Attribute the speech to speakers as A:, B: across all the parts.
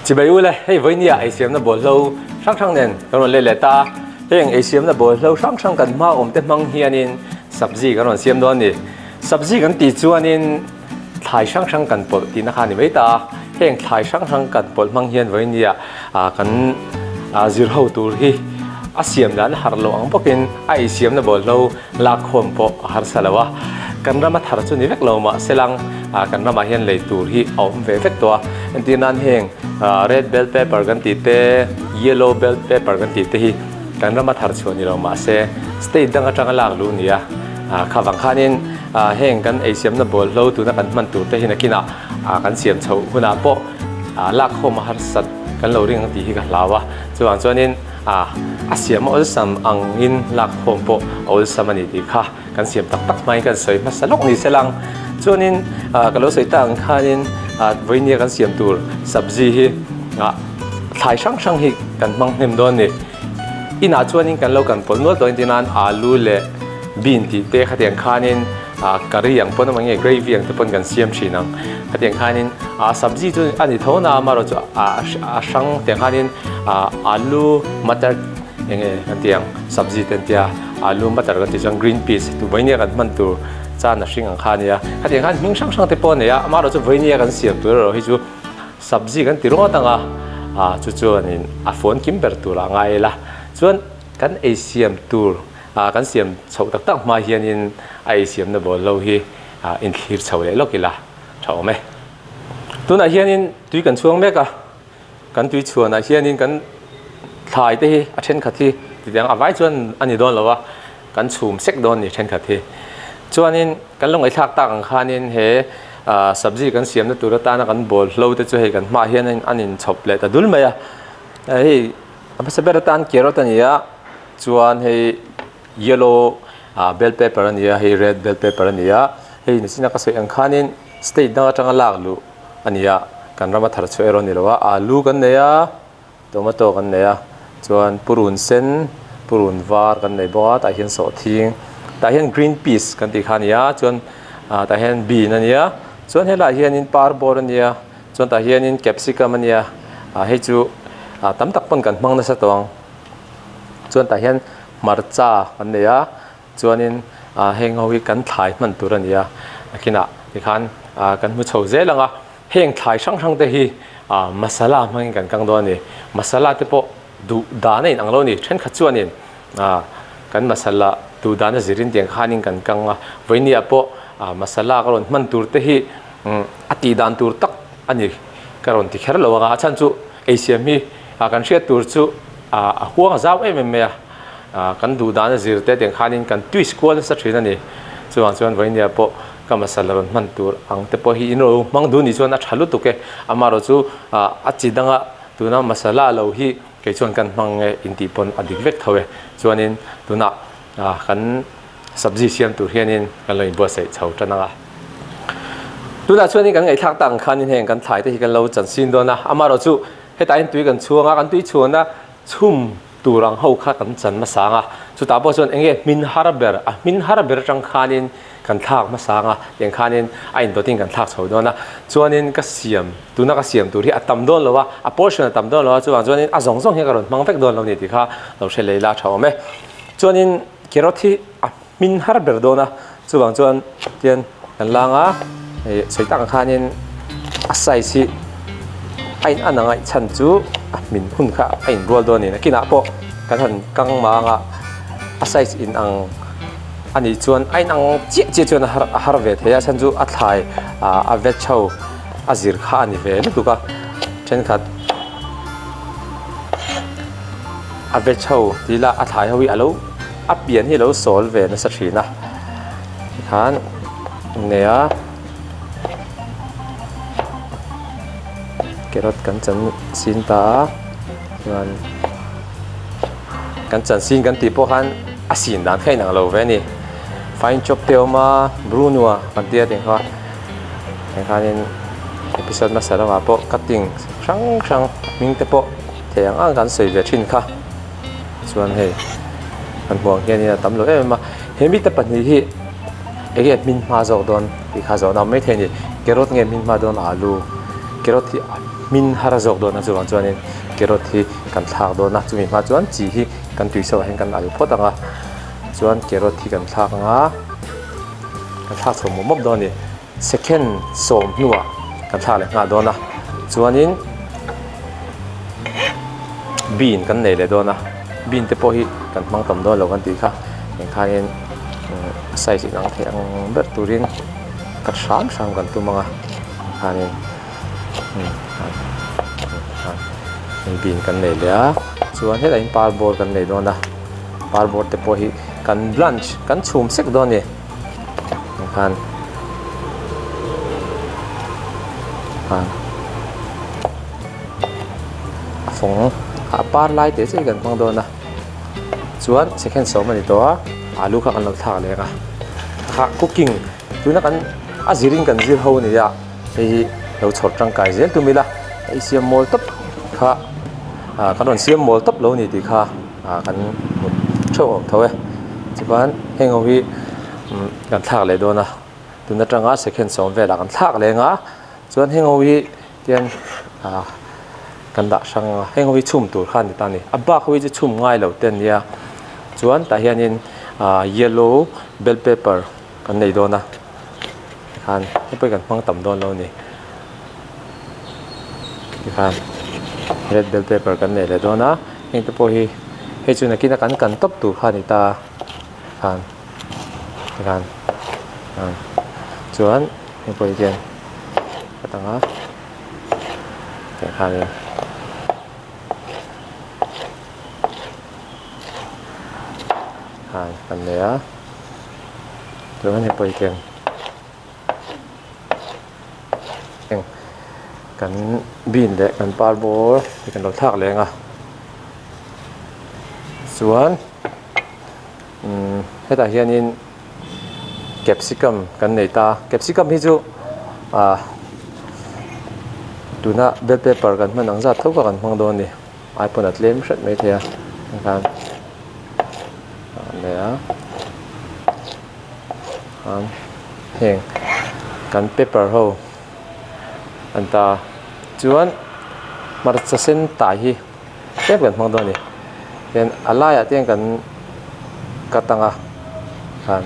A: Chibai ule, hei vawinia eisiamna bawlhlo hrang hrang nen kan rawn let leh ta a. Heng eisiamna bawlhlo hrang hrang kan hma awm te hmang hianin sabzi kan rawn siam dawn a ni. Sabzi kan tih chuanin thlai hrang hrang kan pawlh tihna kha a ni mai ta a. Heng thlai hrang hrang kan pawlh hmang hian vawinia kan zir ho tur hi a siam dan a harh loh ang bawkin a eisiamna bawlhlo lak khawm pawh a harsa lo a. Kan rama thar chu ni vek lo mah selang kan ramah hian lei tur hi a awm ve vek tawh a. Entir nan heng red bell pepper kan tih te, yellow bell pepper kan tih te hi kan rama thar chhuah ni lo mah se state dang atanga lak luh a ni a. Kha vang khanin heng kan eisiamna bawlhlo tuna kan hman tur te hi nakinah kan siam chhoh hunah pawh lak khawm a harsat kan lo ring ang tih hi ka hlau a. Chuvang chuanin a siam a awlsam angin lak khawm pawh a awlsam a ni tih kha kan siam tak tak hmain kan sawi hmasa lawk ni se lang. Chuanin ka lo sawi tak ang khanin vawinia kan siam tur sabzi hi thlai hrang hrang hi kan hmang hnem dawn a ni. Inah chuanin kan lo kan pawlh nual tawh engtin nan alu leh bean tih te khatiang khanin curry ang pawn emaw nge gravy ang te pawn kan siam thin ang. Khatiang khanin sabzi chu a ni tho na amaherawh chu a hrang tiang khanin alu matar enge kan tih ang sabzi te an tia alu matar kan tih chuan green peas tu vawinia kan hman tur chan a hring ang kha a nia. Khatiang khan hming hrang hrang te pawh a nei a amaherawh chu vawinia kan siam tur erawh hi chu Sabzi kan ti ringawt ang a, ah chu chuanin a phone kim ber tur ah ngai ila. Chuan kan ei siam tur ah kan siam chhoh tak tak hma hianin a ei siamna bawl lo hi ah inthlir chho leh lawk ila tha awm e. Tunah hianin tui kan chhuang mek a, kan tui chhuanah hianin kan thlai te hi a thenkhat hi titiang a vai chuan a ni dawn lo a, kan chhum sek dawn ni thenkhat hi. Chuanin kan lo ngaihthlak tak ang khanin he sabzi kan siamna tur atana kan bawl hlo te chu hei kan hmaah hian an inchhawp leh ta dul mai a. Hei a hmasa ber atan carrot a ni a, chuan hei yellow bell pepper a ni a, hei red bell pepper a ni a. Hei nichina ka sawi ang khanin state dang atanga lak luh a ni a, kan rama thar chhuah erawh a ni lo a, alu kan nei a. Tomato kan nei a, chuan purun sen, purun var kan nei bawk a, tah hian sawhthing, tah hian green peas kan tih kha a ni a, chuan ah tah hian bean a ni a, chuan helaiah hianin parbawr a ni a, chuan tah hianin capsicum a ni a, ah hei chu ah tam tak pawn kan hmang nasa tawh ang, chuan tah hian hmarcha kan nei a, chuanin ah heng ho hi kan thlai hman tur a ni a, nakinah tikhan ah kan hmu chho zel ang a. Heng thlai hrang hrang te hi masala hmangin kan kang dawn a ni. Masala te pawh duh dan a inang lo a ni. Thenkhat chuanin kan masala duh dan a zirin tiang khanin kan kang a. Vawinia pawh masala ka rawn hman tur te hi a tih dan tur tak a ni ka rawn ti kher lo ang a. A chhan chu eisiam hi kan hriat tur chu a huang a zau em em mai a. Kan duh dan a zir te tiang khanin kan twist kual nasa thin a ni. Chuvang chuan vawinia pawh Ka masala rawn hman tur ang te pawh hi in ro hmang duh nih chuan a tha lutuk e. Amaherawh chu a chi danga tuna masala lo hi kei chuan kan hmang e in tih pawn a dik vek tho e. Chuanin tunah kan sabzi siam tur hianin kan lo inbuatsaih chho tan ang a. Tunah chuanin kan ngaihthlak tak ang khanin heng kan thlai te hi kan lo chansin dawn a. Amaherawh chu hetah hian tui kan chhuang a, kan tui chhuana chhum tur ang ho kha kan chan hmasa ang a, chutah pawh chuan enge hmin har ber, a hmin har ber atang khanin kan thlak hmasa ang a, tiang khanin a indawtin kan thlak chho dawn a, chuanin ka siam, tuna ka siam tur hi a tam dawn lo a, a portion a tam dawn lo a, chuvang chuanin a zawng zawng hian ka rawn hmang vek dawn lo ni tih kha lo hre lei la tha awm e. Chuanin carrot hi a hmin har ber dawn a, chuvang chuan tian kan lang a, hei sawi tak ang khanin a size hi a in an angaih chhan chu a hmin hun kha a inrual dawn a ni. Nakinah pawh kan han kang mang a, a size in ang a nih chuan a in ang chiah chiah chuan a har a har ve thei a, a chhan chu a thlai a veg ho a zir kha a ni ve lutuk a, thenkhat a veg ho tih lah a thlai ho hi a lo. A pian hi lo sawl ve nasa thin a tikhan nei a carrot kan chan sin ta a chuan kan chan sin kan tih pawh khan a sin dan kha inang lo ve a ni fine chop te a awm a bruno a kan tia tih kha tikhanin episode hmasa lamah pawh cutting hrang hrang hming te pawh thei ang ang kan sawi ve thin kha. Chuan hei kan hmuh ang hianin a tam lo em em a, he mite pahnih hi enge hmin hma zawk dawn tih kha zawhna awm maithei a ni. Carrot nge hmin hma dawn alu, carrot hi a hmin har a zawk dawn a chuvang chuanin carrot hi kan thlak dawn a chumi hma chuan chi hi kan tui so ah hian kan al phawt ang a chuan carrot hi kan thlak ang a kan thlak chho mawp mawp dawn a ni second sawm hnuah kan thlak leh nghal dawn a chuanin bean kan nei leh dawn a bean te pawh hi kan hmang tam dawn lo kan tih kha engkhain size inang thei ang ber turin cut hram hram kan tum ang a khanin bean kan nei leh a chuan hetah hian par bawr kan nei dawn a par bawr te pawh hi kan blanch kan chhum sek dawn a ni khan a fawng a par lai teh chiah hi kan hmang dawn a chuan second sawm a ni tawh a alu kha kan lo thlak leh ang a kha cooking tuna kan a zirin kan zir ho a ni a hei hi lo chhawr tangkai zel tum ila ei siam mawl tawp kha ah kan rawn siam mawl tawp lo a ni tih kha ah kan hmu theuh awm tho e chuan heng ho hi kan thlak leh dawn a tun atanga second sawm velah kan thlak leh ang a chuan heng ho hi tian ah kan dah hrang a heng ho hi chhum tur kha a ni ta a ni a bak ho hi chu chhum ngai lo te an nia chuan tah hianin ah yellow bell pepper kan nei dawn a tikhan hei pawh hi kan hmang tam dawn lo a ni tikhan red bell pepper kan nei leh dawn a heng te pawh hi hei chu nakin a kan kan tawp tur kha a ni ta khan tikhan chuan hei pawh hi khian ka tang a tikhan in. Khan kan nei a chuan hei pawh hi khian heng kan bean leh kan par bawr hi kan lo thlak leh ang a chuan umm hetah hianin capsicum kan nei ta capsicum hi chu ah tuna bell pepper kan hman ang zat tho kha kan hmang dawn a ni. Ai pawn a tlem hret mai thei a khan a nei a khan heng kan pepper ho an ta chuan hmarcha sen tai hi tlem kan hmang dawn a ni hian a laiah te hian kan cut ang a khan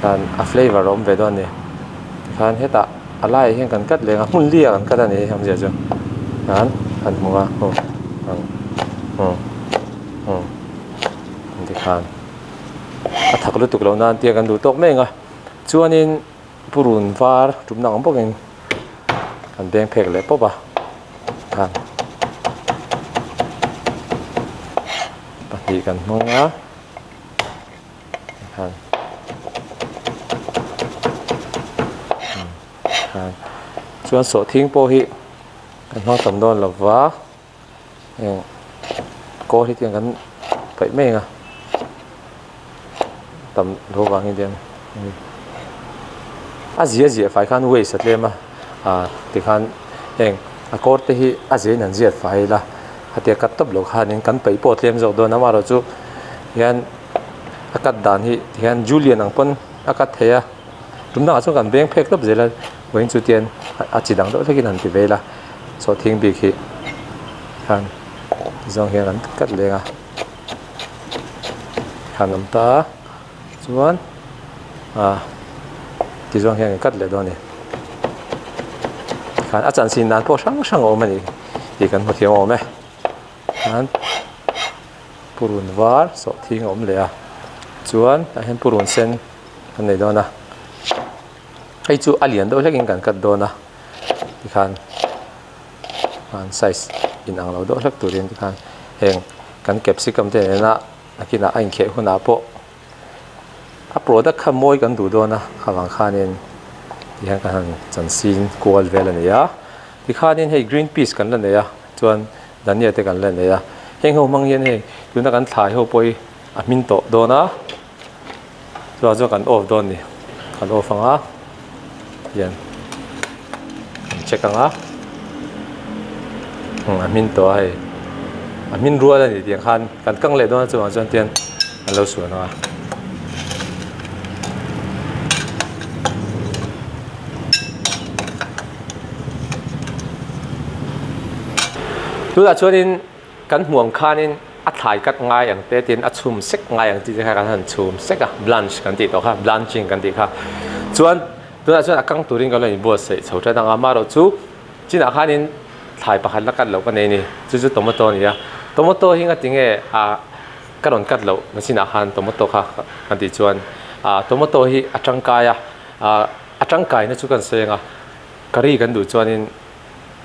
A: khan a flavour a awm ve dawn a ni tikhan hetah. A laiah hian kan cut leh ang a hmun liak an cut a ni hei awmzia chu khan han hmu a aw ang aw aw tikhan a thak lutuk loh nan tia kan duh tawk mai ang a chuanin purun var tumna ang bawkin kan beng phek leh pawp a khan pahnih kan hmang a. Khan khan chuan sawhthing pawh hi kan hmang tam dawn lo va heng kawl hi tiang kan paih mai ang a tam loh vangin tiang a zia ziah fai khan waste a tlem a ah tikhan heng a kawr te hi a ziain an ziat fai ila khatia cut tawp loh khanin kan paih pawh a tlem zawk dawn a amaherawhchu hian a cut dan hi tihian julian ang pawn a cut thei a tum dangah chuan kan beng phek tawp zel a vawiin chu tian a chi dang deuh hlekin han ti ve ila sawhthing bik hi khan zawng hian an cut leng a han awm ta a chuan ah ti zawng hian kan cut leh dawn a ni khan a chanchin dan pawh hrang hrang a awm a ni tih kan hmu thiam awm e khan. Purun var sawhthing a awm leh a chuan tah hian purun sen kan nei dawn a hei chu a lian deuh hlekin kan cut dawn a tikhan an size inang lo deuh hlek turin tikhan heng kan capsicum te nena nakinah a inkheh hunah pawh a product kha mawi kan duh dawn a khavang khanin tihian kan han chansin kual vel a ni a tikhanin hei green peas kan la nei a chuan dhania te kan la nei a heng ho hmang hian hei tuna kan thlai ho pawh hi a hmin tawh dawn a chuvang chuan kan off dawn a ni kan off ang a hian kan check ang a a hmin tawh a hei a hmin rual a ni tih ang khan kan kang leh dawn a chuvang chuan tian an lo suan ang a. Tunah chuanin kan hmuh ang khanin a thlai cut ngai ang te tin a chhum sek ngai ang tih te kha kan han chhum sek a, blanch kan tih tawh kha, blanching kan tih kha. Chuan tunah chuan a kang turin kan lo inbuatsaih chho tan ang a, amaherawhchu chinah khanin thlai pakhat la cut loh ka nei a ni, chu chu tomato a ni a. Tomato hi ngatinge a ka rawn cut loh na chinah khan tomato kha kan tih chuan ah tomato hi a tangkai a, ah a tangkaina chu kan sawi ang a, curry kan duh chuanin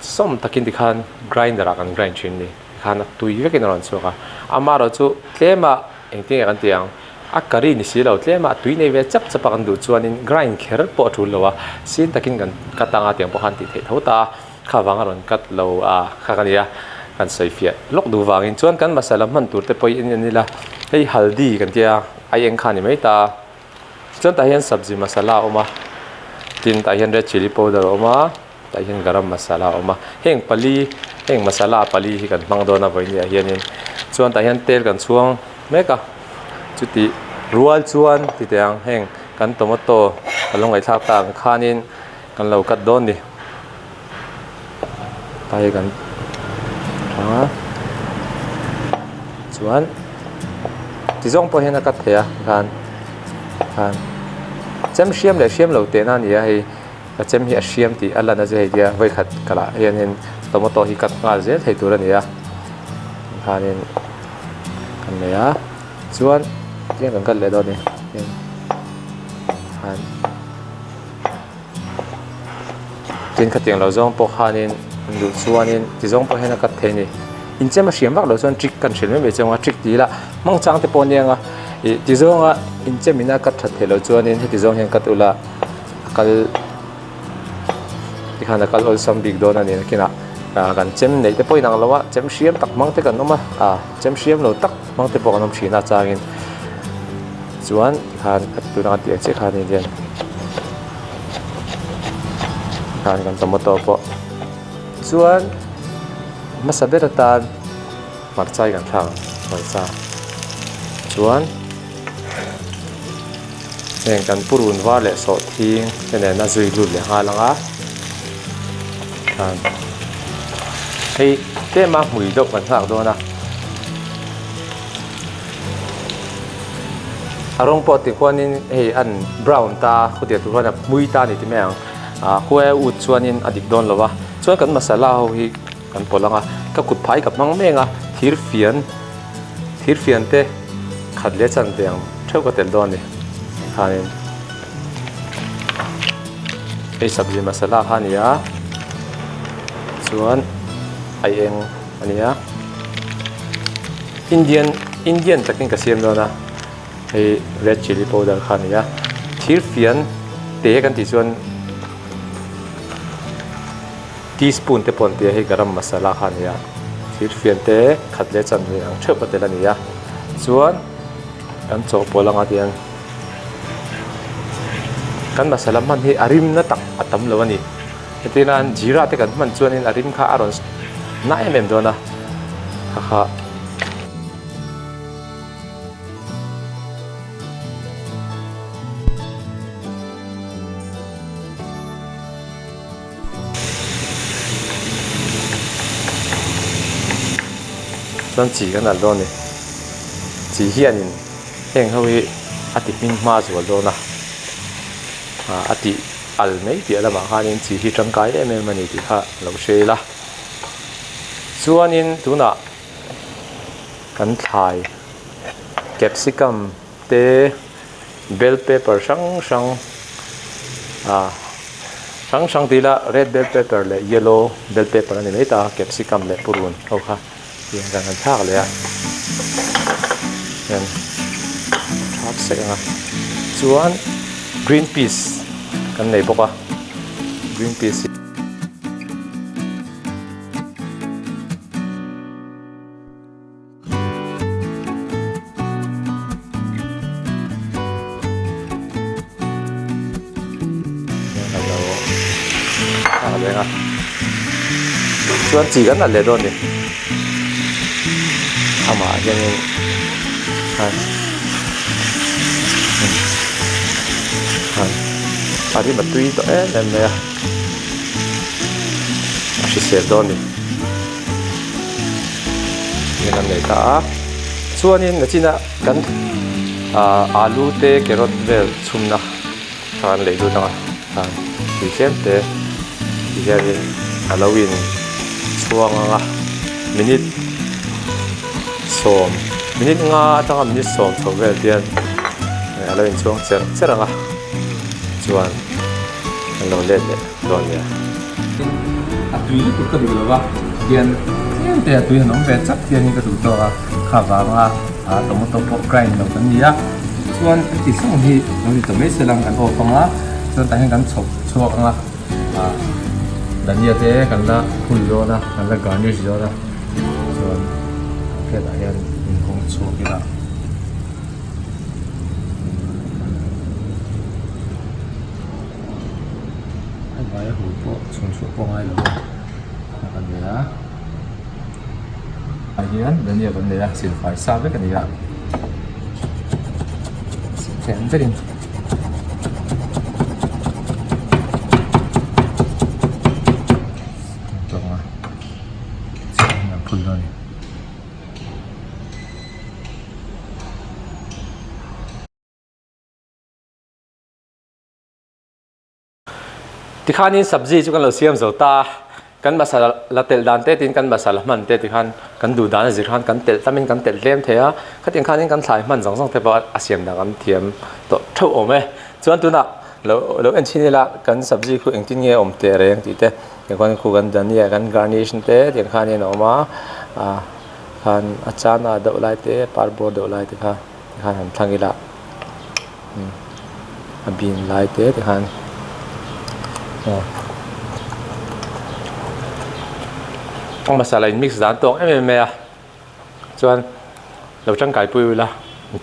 A: sawm takin tikhan grinder ah kan grind thin a ni tikhan a tui vekin a rawn chhuak a, amaherawhchu tlema engtin nge kan tih ang a curry ni si lo tlema tui nei ve chap chap a kan duh chuanin grind kher pawh a tul lo a, sin takin kan cut anga tiang pawh khan tih theih tho ta a. Kha vang a rawn cut lo a kha ka nia, kan sawi fiah lawk duh vangin chuan kan masala hman tur te pawh hi en ila hei haldi kan tia a eng kha a ni mai ta chuan tah hian sabzi masala a awm a tin tah hian red chilli powder a awm a tah hian garam masala a awm a heng pali heng masala pali hi kan hmang dawn a vawiin ah hianin chuan tah hian tel kan chhuang mek a chuti rual chuan ti teh ang heng kan tomato ka lo ngaihthlak tak ang khanin. Kan lo cut dawn ni. Tai kan a chuan ti zawng pawh hian a cut thei a khan khan chem hriam leh hriam lo teh na a ni a hei a chem hi a hriam tih a lan a che hei tia vawikhat kalah hianin tomato hi cut nghal zel thei tur a ni a khanin kan nei a chuan tiang kan cut leh dawn a ni khan. Tin khatiang lo zawng pawh khanin an duh chuanin ti zawng pawh hian a cut thei a ni. Inchem a hriam vak loh chuan trick kan hrilh mai mai che anga trick ti ila hmang chang te pawh a nia ih ti zawnga inchem in a cut that theih loh chuanin heti zawng hian cut ula a kal tikhan a kal awlsam bik dawn a ni nakinah ah kan chem neih te pawh inang lo a chem hriam tak hmang te kan awm a ah chem hriam lo tak hmang te pawh kan awm thin a changin chuan tikhan a tuna kan tih ang chiah khan hian khan kan tomato pawh chuan hmasa ber atan hmarcha hi kan thlak ang hmarcha chuan heng kan purun var leh sawhthing te nen a zui lut leh nghal ang a khan hei tlem a hmui deuh kan nghak dawn a. A rawng pawh ti khuanin hei an brown ta khawtiang tur khuan a hmui ta a ni ti mai ang ah khawi a ut chuanin a dik dawn lo va chuan kan masala ho hi kan pawlh ang a ka kut phai ka hmang mek a thir fian thir fian te khat leh chan ve ang theuh ka tel dawn a ni khanin hei sabzi masala kha a ni a chuan a eng a ni a. Indian Indian takin ka siam dawn a hei red chilli powder kha a ni a thir fian te kan tih chuan teaspoon te pawh an ti a hei garam masala kha a ni a thir fian te khat leh chanve ang theuh ka tel a ni a chuan kan chawhpawlh anga tiang kan masala hman hi a rim na tak a tam lo a ni. Hetinan jeera te kan hman chuanin a rim kha a rawn na em em dawn a kha kha. Chuan chi kan alh dawn a ni chi hianin heng ho hi a ti hming hma zual dawn a a tih. Al mai piah lamah khanin chi hi tangkai em em a ni tih kha lo hre ila. Chuanin tunah kan thlai capsicum te bell pepper hrang hrang ah hrang hrang tih ila red bell pepper leh yellow bell pepper a ni mai ta a capsicum leh purun ho kha tiang kan han thlak leh a hian thap sek ang a chuan green peas kan nei bawk a green peas hi chuan chi kan alh leh dawn a ni amah hianin a rim a tui tawh em em mai a a hrisel dawn a ni. Hian kan nei ta a, chuanin nachina kan ah alu te carrot vel chhumna kha kan lei lut ang a, khan tui tlem te ti hianin a lo in chhuang ang a, minute sawm minute nga atanga minute sawm chho vel hian a lo inchhuang cher cher ang a, chuan an lo let leh dawn nia. A tui lutuk ka duh lo va, hian tlem te a tui han awm ve chak hian in ka duh tawk a, kha vanga tomato pawh grind lo kan ni a, chuan kan ti sawng hi lo ni ta mai se lang kan off ang a, chuan tah hian kan chhawp chhuak ang a, dhania te kan la phul dawn a, kan la garnish dawn a, chuan plate ah hian in hawng chhuak ila. A vai a hu pawh chhun chhuah pawh ngai lo a kan nei a ah hian dhania kan nei a silfai sa vek a ni a silfai ang vekin. Tikhanin sabzi chu kan lo siam zo ta a, kan masala la telh dan te tiin kan masala hman te tikhan kan duh dan a zir khan kan telh tamin kan telh tlem thei a, khatiang khanin kan thlai hman zawng zawng te pawh a siam dan kan thiam tawh theuh awm e. Chuan tunah lo lo en chhin ila kan sabzi khu engtin nge awm teh reng tih te tiang khan khu kan dhania kan garnish te tiang khanin a awm a, ah khan a chana deuh lai te par bawr deuh lai te kha tikhan han thlang ila. A bin lai te te khan a masala in mix dan tawk em em mai a chuan lo tangkai pui ula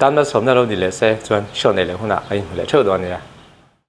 A: tan malsawmna lo ni leh se chuan show nei leh hunah a inhmu leh theuh dawn a nia.